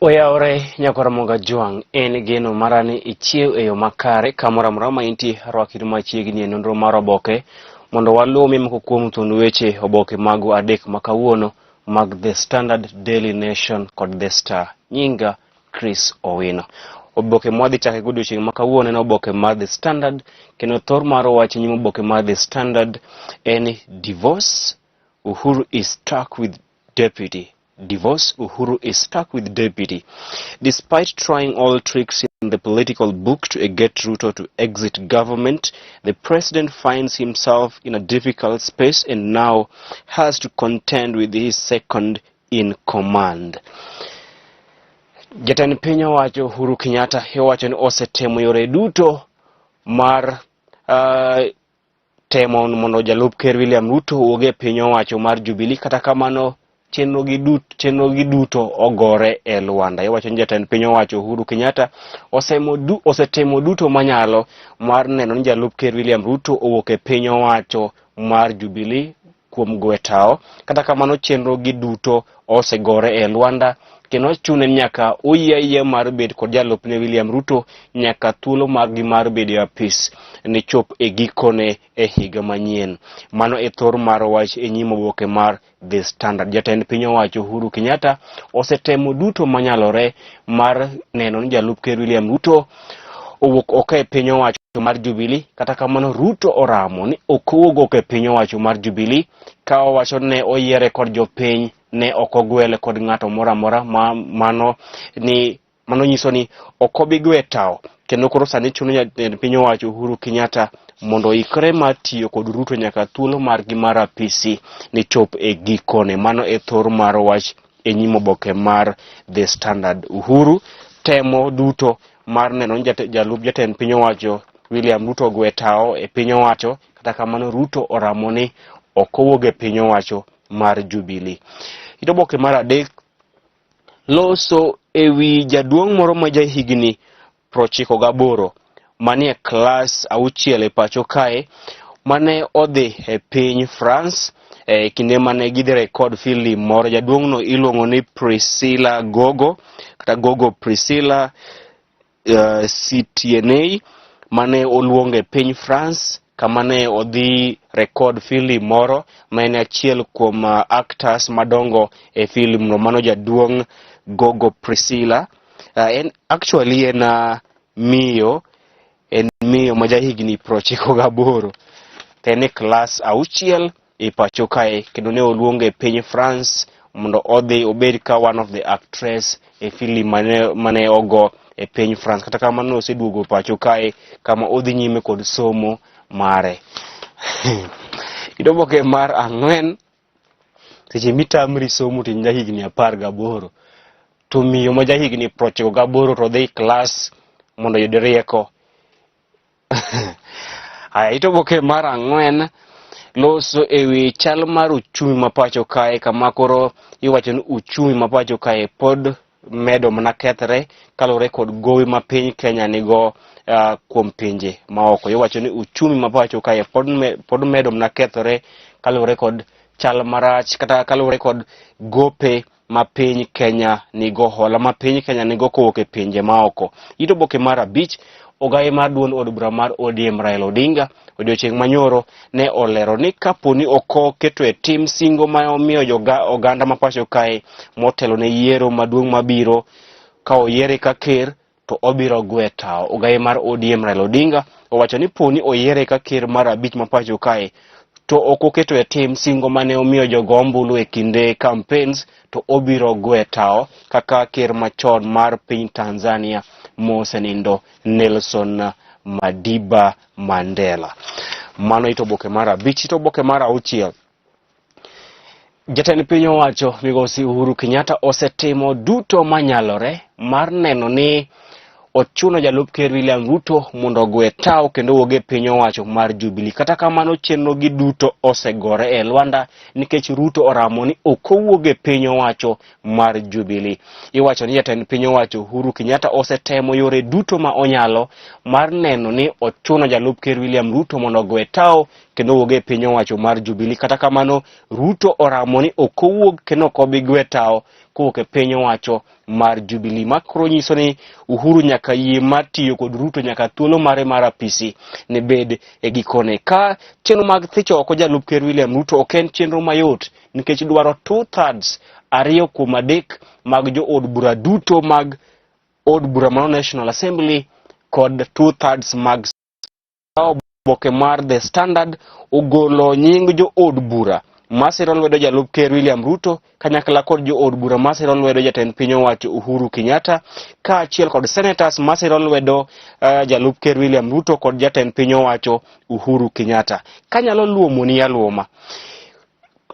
Oyawore nyakwar Ramogi Ajwang', en geno mara ni ichiew e yo makare kamoro amora ma intie, rwakri machiegni e nonro mar oboke mondo waluw moko kuom thuond weche oboke mago adek ma kawuono mag The Standard, Daily Nation kod The Star. Nyinga Chris Owino. Oboke mwadhi chake godiochieng' ma kawuono en oboke mar The Standard kendo thor mar wach nyim oboke mar The Standard en divorce, Uhuru is stuck with deputy. Divorce, Uhuru is stuck with deputy. Despite trying all tricks in the political book to get Ruto to exit government, the president finds himself in a difficult space and now has to contend with his second in command. Jatend piny owacho Uhuru Kenyatta iwacho ni osetemo yore duto mar temo mondo jalup ker William Ruto owuog e piny owacho mar Jubilee. Kata kamano chenro gi duto ogore e lwanda. Iwacho ni jatend piny owacho Uhuru Kenyatta osetimo duto manyalo mar neno ni jalup ker William Ruto owuok e piny owacho mar Jubilee kuom gwe tawo. Kata kamano chenro gi duto osegore e lwanda kendo chune ni nyaka oyie ayie mar bet kod jalupne William Ruto nyaka thuolo margi mar bedo e apis ne chop e gikone e higa manyien. Mano e thor mar wach e nyim oboke mar The Standard. Jatend piny owacho Uhuru Kenyatta osetemo duto manyalore mar neno ni jalup ker William Ruto owuok oko e piny owacho mar Jubilee. Kata kamano Ruto oramo ni ok owuog oko e piny owacho mar Jubilee ka owacho ne oyiere kod jopiny ne ok ogwele kod ng'ato moro amora ma mano ni mano nyiso ni ok obi gwe tawo kendo koro sani chuno jatend piny owacho Uhuru Kenyatta mondo oikre mar tiyo kod Ruto nyaka thuolo margi mar apisi ne chop e gikone. Mano e thor mar wach e nyim oboke mar The Standard. Uhuru temo duto mar neno ni jalup jatend piny owacho William Ruto ogwe tawo e piny owacho, kata kamano Ruto oramo ni ok owuog e piny owacho mar Jubilee. It oboke mar adek loso e wi jaduong' moro ma jahigni 98 manie klas 6 e pacho kae mane odhi e piny France e kinde mane gidhi rekod filim moro. Jaduong'no iluongo ni Priscilla Gogo kata Gogo Priscilla CTNA mane oluong e piny France kama ne odhi rekod filim moro ma en achiel kuom actors madongo e filim no. Mano jaduong' Gogo Priscilla. En actually en miyo, en miyo ma jahigni 98 to en e klas 6 e pacho kae kendo ne oluonge e piny France mondo odhi obed ka one of the actress e filim mane ogo e piny France. Kata kamano oseduogo pacho kae kama odhi nyime kod somo mare. Oboke mar ang'wen, seche mitamri somo to in jahigni 18 to miyo ma jahigni 98 to dhi klas mondo oyud rieko. Aya, it oboke mar ang'wen loso e wi chal mar uchumi ma pacho kae kama koro iwacho ni uchumi ma pacho kae pod medo mana kethre kaluwore kod gowi ma piny Kenya nigo kuom pinje maoko. Iwacho ni uchumi ma pacho kae pod medo mana kethore kaluwore kod chal marach kata kaluwore kod gope ma piny Kenya nigo, hola ma piny Kenya nigo kowuok e pinje maoko. It oboke mar abich, ogaye mar duond od bura mar ODM Raila Odinga odiochieng' manyoro ne olero ni kapo ni ok oketo e tim singo ma omiyo oganda ma pacho kae motelo ne yiero maduong' mabiro ka oyiere ka ker to obiro gwe tawo. Ogaye mar ODM Raila Odinga owacho ni poni oyiere ka ker mar abich ma pacho kae to ok oketo e tim singo mane omiyo jogo ombulu e kinde campaigns to obiro gwe tawo kaka ker machon mar piny Tanzania mosenindo Nelson Madiba Mandela. Mano it oboke mar abich. It oboke mar auchiel. Jatend piny owacho migosi Uhuru Kenyatta osetimo duto manyalore mar neno ni ochuno jalup ker William Ruto mondo ogwe tawo kendo owuog e piny owacho mar Jubilee. Kata kamano chenro gi duto osegore e lwanda nikech Ruto oramo ni ok owuog e piny owacho mar Jubilee. Iwacho ni jatend piny owacho Uhuru Kenyatta osetemo yore duto ma onyalo mar neno ni ochuno jalup ker William Ruto mondo ogwe tawo kendo kendo owuog e piny owacho mar Jubilee. Kata kamano, Ruto oramo ni ok owuog kendo ok obi gwe tawo kowuok e piny owacho mar Jubilee. Ma koro nyiso ni Uhuru nyaka yie mar tiyo kod Ruto nyaka thuolo mare mar apisi ne bed e gikone. Ka chenro mag thicho oko jalup ker William Ruto ok en chenro mayot nikech dwaro 2/3, 2/3 mag jood bura duto mag od bura mano National Assembly kod 2/3 mag oboke mar The Standard ogolo nying jood bura masiro lwedo jalup ker William Ruto kanyakla kod jood bura masiro lwedo jatend piny owacho Uhuru Kenyatta kaachiel kod senators masiro lwedo jalup ker William Ruto kod jatend piny owacho Uhuru Kenyatta. Kanyalo luomoni aluoma,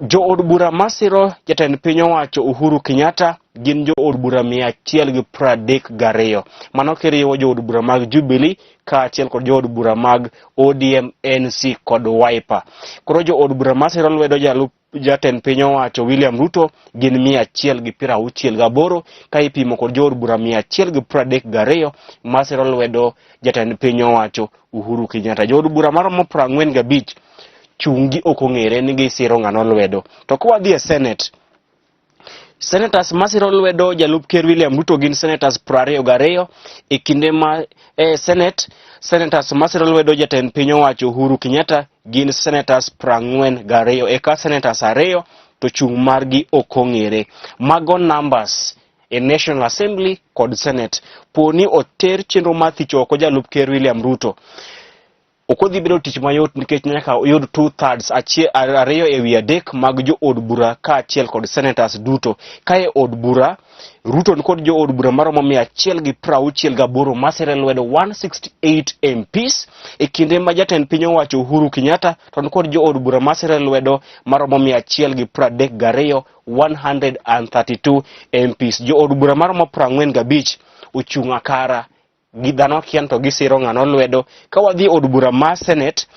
jood bura masiro jatend piny owacho Uhuru Kenyatta gin jood bura 132. Mano kiriwo jood bura mag Jubilee kaachiel kod jood bura mag ODM, NC kod Wiper. Koro jood bura masiro lwedo jalup jatend piny owacho William Ruto gin 168 ka ipimo kod jood bura 132 masiro lwedo jatend piny owacho Uhuru Kenyatta. Jood bura maromo 45 chung'gi ok ong'ere ni gisiro ng'ano lwedo. To kwadhi e Senate, senators masiro lwedo jalup ker William Ruto gin senators 22 e kinde ma e Senate, senators masiro lwedo jatend piny owacho Uhuru Kenyatta gin senators 42, eka senators ariyo to chung' margi ok ong'ere. Mago numbers e National Assembly kod Senate. Po ni oter chenro mar thicho oko jalup ker William Ruto, ok odhi bedo tich mayot nikech nyaka oyud 2/3, 2/3 mag jood bura kaachiel kod senators duto. Ka e od bura, Ruto nikod jood bura maromo 168 masire lwedo, 168 MPs, e kinde ma jatend piny owacho Uhuru Kenyatta to nikod jood bura masire lwedo maromo 132, 132 MPs. Jood bura maromo 45 ochung' akara gi dhano kia to gisiro ng'ano lwedo. Ka wadhi od bura mar Senate,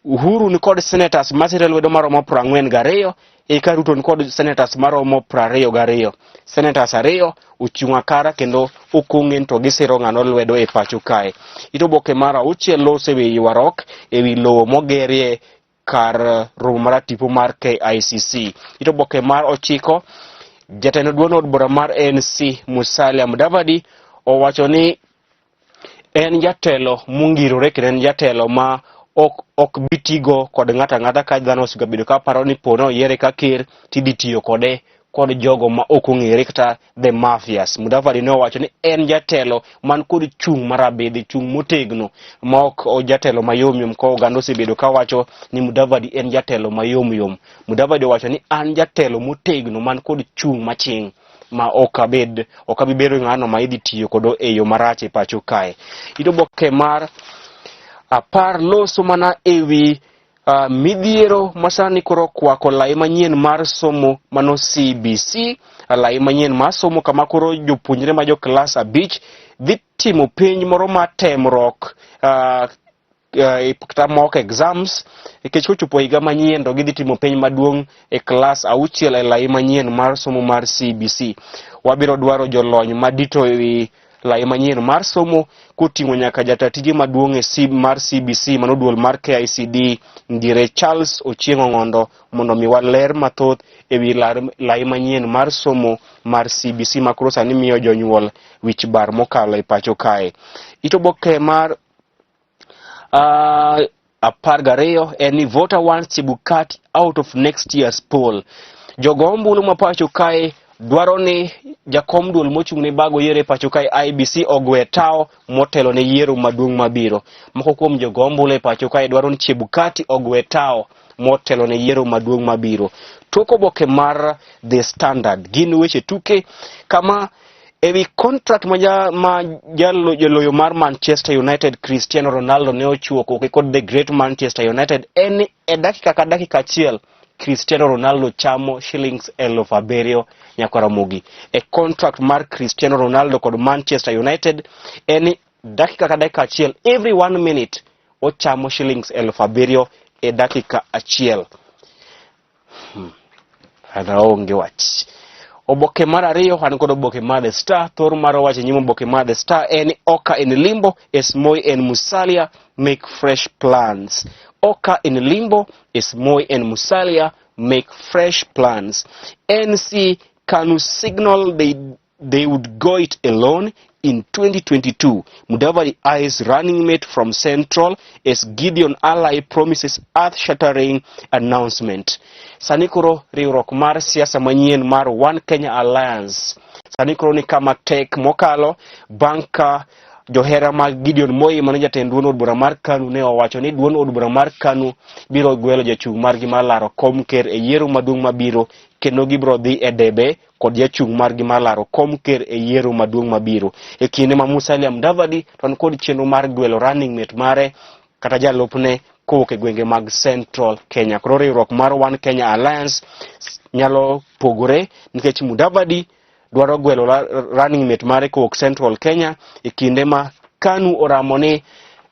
Uhuru ni kod senators masire lwedo maromo 42, eka Ruto ni kod senators maromo 22. Senators ariyo ochung' akara kendo ok ong'e to gisiro ng'ano lwedo e pacho kae. It oboke mar auchiel loso ewi ywaruok ewi lowo mogerie kar romo mar tipo mar KICC. It oboke mar ochiko, jatend duond od bura mar ANC Musalia Mudavadi owacho ni en jatelo mongirore kendo en jatelo ma ok bi tigo kod ng'ato ang'ata ka dhano osebedo ka paro ni po noyiere ka ker tidhi tiyo kode kod jogo ma ok ong'ere kata the mafias. Mudavadi ne owacho ni en jatelo man kod chung' marabidhi, chung' motegno ma ok jatelo mayomyom ka oganda osebedo ka wacho ni Mudavadi en jatelo mayomyom. Mudavadi owacho ni an jatelo motegno man kod chung' maching' ma ok abed ok abi bedo ng'ano ma idhi tiyo kodo e yo marach e pacho kae. It oboke mar 10 loso mana ewi midhiero masani koro kwako lai manyien mar somo mano CBC, lai manyien mar somo kama koro jopuonjre ma jo klas 5 dhi timo penj moro mar temruok kata mock exams nikech kochopo higa manyien to gidhi timo penj maduong' e klas 6 e lai manyien mar somo mar CBC. Wabiro dwaro jolony madito ewi lai manyien mar somo koting'o nyaka jata tije maduong' e mar CBC mano duol mar KICD Ngire Charles Ochieng' Ong'ondo mondo mi waler mathoth ewi lai manyien mar somo mar CBC ma koro sani miyo jonyuol wich bar mokalo e pacho kae. It oboke mar 12 en ni voter wants Chebukati out of next year's poll. Jogo ombulu ma pacho kae dwaro ni jakom duol mochung' ne bago yiero e pacho kae IEBC ogwe tao motelo ne yiero maduong' mabiro. Moko kuom jogo ombulu e pacho kae dwaro ni Chebukati ogwe tao motelo ne yiero maduong' mabiro. Tok oboke mar The Standard gin weche tuke kama ewi contract ma jaloyo mar Manchester United Cristiano Ronaldo ne ochiwo koke kod the great Manchester United en ni e dakika ka dakika achiel Cristiano Ronaldo chamo shillings 7,000 nyaka Ramogi. E contract mar Cristiano Ronaldo kod Manchester United en ni dakika ka dakika achiel, every 1 minute, ochamo shillings 7,000 e dakika achiel. Onge wach. Oboke mar ariyo an kod oboke mar The Star. Thor mar wacho nyim oboke mar The Star en Oka in limbo as Moi and Musalia make fresh plans. Oka in limbo as Moi and Musalia make fresh plans. NC KANU signal they would go it alone in 2022. Mudavadi eyes running mate from Central as Gideon ally promises earth-shattering announcement. Sani koro riwruok mar siasa manyien mar One Kenya Alliance sani koro ni kama tek mokalo bang' ka johera mag Gideon Moi mane jatend duond od bura mar KANU ne owacho ni duond od bura mar KANU biro gwelo jachung' margi mar laro kom ker e yiero maduong' mabiro kendo gibiro dhi e debe kod jachung' margi mar laro kom ker e yiero maduong' mabiro. E kinde ma Musalia Mudavadi to nikod chenro mar gwelo running mate mare kata jalupne kowuok e gwenge mag Central Kenya. Koro riwruok mar One Kenya Alliance nyalo pogore nikech Mudavadi dwaro gwelo running mate mare kowuok Central Kenya e kinde ma KANU oramo ni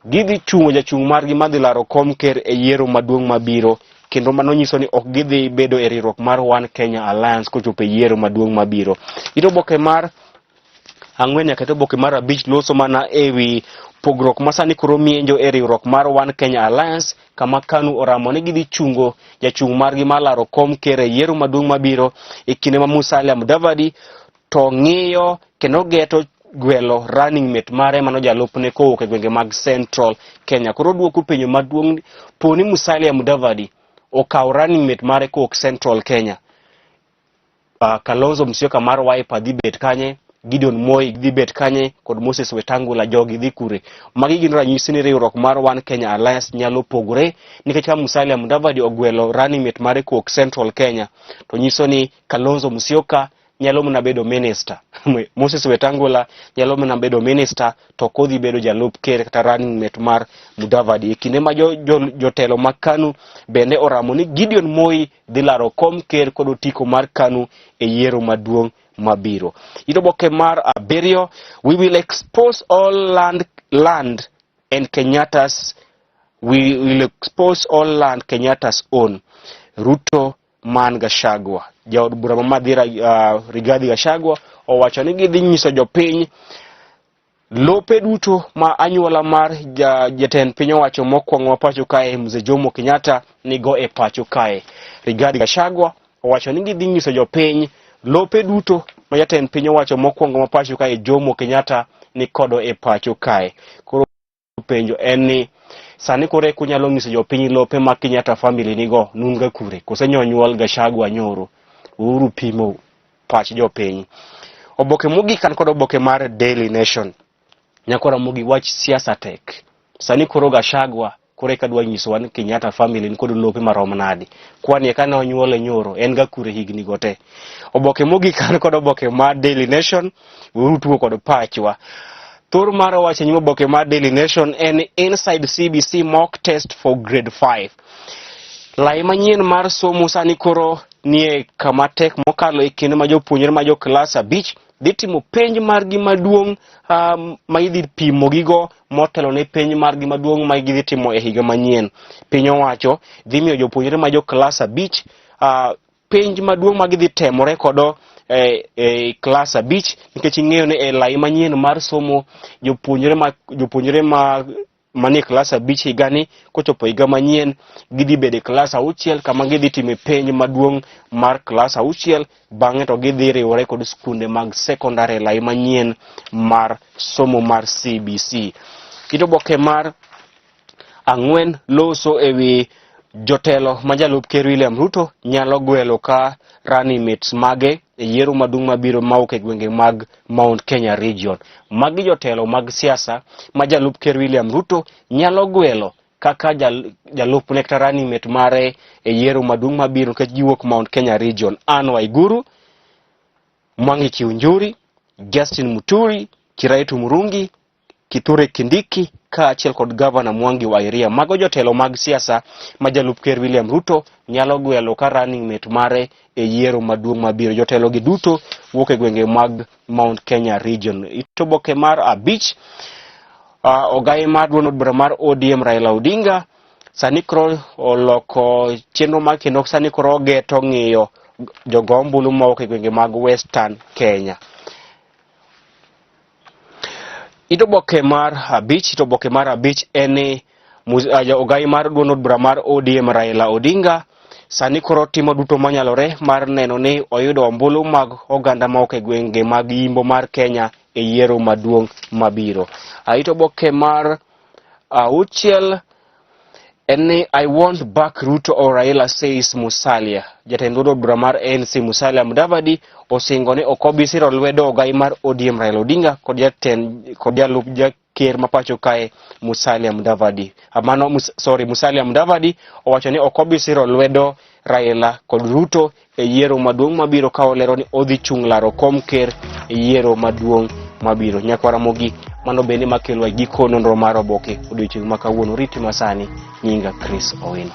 gidhi chungo jachung' margi madhi laro kom ker e yiero maduong' mabiro kendo mano nyiso ni ok gidhi bedo e riwruok mar One Kenya Alliance kochopo e yiero maduong' mabiro. Ito oboke mar 4 nyaka e oboke mar 5 loso mana ewi pogruok ma sani koro mienjo e riwruok mar One Kenya Alliance kama KANU oramo ni gidhi chungo jachung' margi mar laro kom ker e yiero maduong' mabiro e kinde ma Musalia Mudavadi to ng'iyo kendo geto gwelo running mate mare mano jalupne kowuok e gwenge mag Central Kenya. Koro duoko penjo maduong' poni Musalia Mudavadi okawo running mate mare kowuok Central Kenya, Kalonzo Musyoka mar Wiper dhi bet kanye, Gideon Moi dhi bet kanye kod Moses Wetangula jogi dhi kure. Magi gin ranyisi ni riwruok mar One Kenya Alliance nyalo pogore nikech ka Musalia Mudavadi ogwelo running mate mare kowuok Central Kenya to nyiso ni Kalonzo Musyoka nyalo mana bedo minister, Moses Wetangula nyalo mana bedo minister to ok odhi bedo jalup ker kata running mate mar Mudavadi. E kinde ma jotelo mag KANU bende oramo ni Gideon Moi dhi laro kom ker kod otiko mar KANU e yiero maduong' mabiro. It oboke mar 7, we will expose all land and Kenyatta's we will expose all land Kenyatta's own. Ruto man Gachagua. Jaod bura ma Mathira Rigathi Gachagua owacho ni gidhi nyiso jopiny lope duto ma anyuola mar jatend piny owacho mokwongo ma pacho kae Mzee Jomo Kenyatta nigo e pacho kae. Rigathi Gachagua owacho ni gidhi nyiso jopiny lope duto ma jatend piny owacho mokwongo ma pacho kae Jomo Kenyatta nikodo e pacho kae. Koro penjo en ni sani koro eka unyalo nyiso jopiny lope ma Kenyatta family nigo nunga kure kose nyonyuol Gachagua nyoro uru pimo pach jopiny. Oboke mogik an kod oboke mar Daily Nation. Nyakwara Ramogi wach siasa tek. Sani koro Gachagua koro eka dwa nyisowa ni Kenyatta family ni kod lope marom nadi. Kwani eka ne onyuole nyoro en ga kure higni go te. Oboke mogik an kod oboke mar Daily Nation weuru tugo kod pachwa. Thor mar wacho nyim oboke mar Daily Nation en Inside CBC mock test for grade 5. Lai manyien mar somo sani koro nie kama tek mokalo e kinde ma jopuonjre ma jo klas 5 dhi timo penj margi maduong' ma idhi pimo gigo motelo ne penj margi maduong' ma gidhi timo e higa manyien. Piny owacho dhi miyo jopuonjre ma jo klas 5 penj maduong' ma gidhi temore kodo e klas 5 nikech ing'eyo ni e lai manyien mar somo jopuonjre ma manie klas 5 higani kochopo higa manyien gidhi bedo e klas 6 kama gidhi timo penj maduong' mar klas 6 bang'e to gidhi riwore kod skunde mag sekondar e lai manyien mar somo mar CBC. Kit oboke mar 4 loso ewi jotelo ma jalup ker William Ruto nyalo gwelo ka running mates mage e yiero maduong' mabiro mawuok e gwenge mag Mount Kenya region. Magi jotelo mag siasa ma jalup ker William Ruto nyalo gwelo kaka jalupne kata running mate mare e yiero maduong' mabiro nikech giwuok Mount Kenya region. Anne Waiguru, Mwangi Kiunjuri, Justin Muturi, Kiraitu Murungi, Kithure Kindiki kaachiel kod Gavana Mwangi wa Iria. Mago jotelo mag siasa ma jalup ker William Ruto nyalo gwelo ka running mate mare e yiero maduong' mabiro. Jotelo gi duto wuok e gwenge mag Mount Kenya region. Itoboke mar 5, ogai mar duond od bura mar ODM Raila Odinga sani koro oloko chenro mar kendo sani koro ogeto ng'iyo jogo ombulu mawuok e gwenge mag Western Kenya. Itoboke mar 5, itoboke mar 5 en ni Ogai mar duond od bura mar ODM Raila Odinga sani koro timo duto manyalore mar neno ni oyudo ombulu mag oganda ma ok e gwenge mag yimbo mar Kenya e yiero maduong' mabiro. Aito oboke mar auchiel en ni I won't back Ruto or Raila says Musalia. Jatend duond od bura mar ANC Musalia Mudavadi osingo ni ok obi siro lwedo ogai mar ODM Raila Odinga kod jatend kod jalup ker ma pacho kae Musalia Mudavadi. Mano, sorry, Musalia Mudavadi owacho ni ok obi siro lwedo Raila kod Ruto e yiero maduong' mabiro ka olero ni odhi chung' laro kom ker e yiero maduong' mabiro. Nyakwa Ramogi, mano bende makelo e giko nonro mar oboke odiochieng' ma kawuono. Riti masani, nyinga Chris Owino.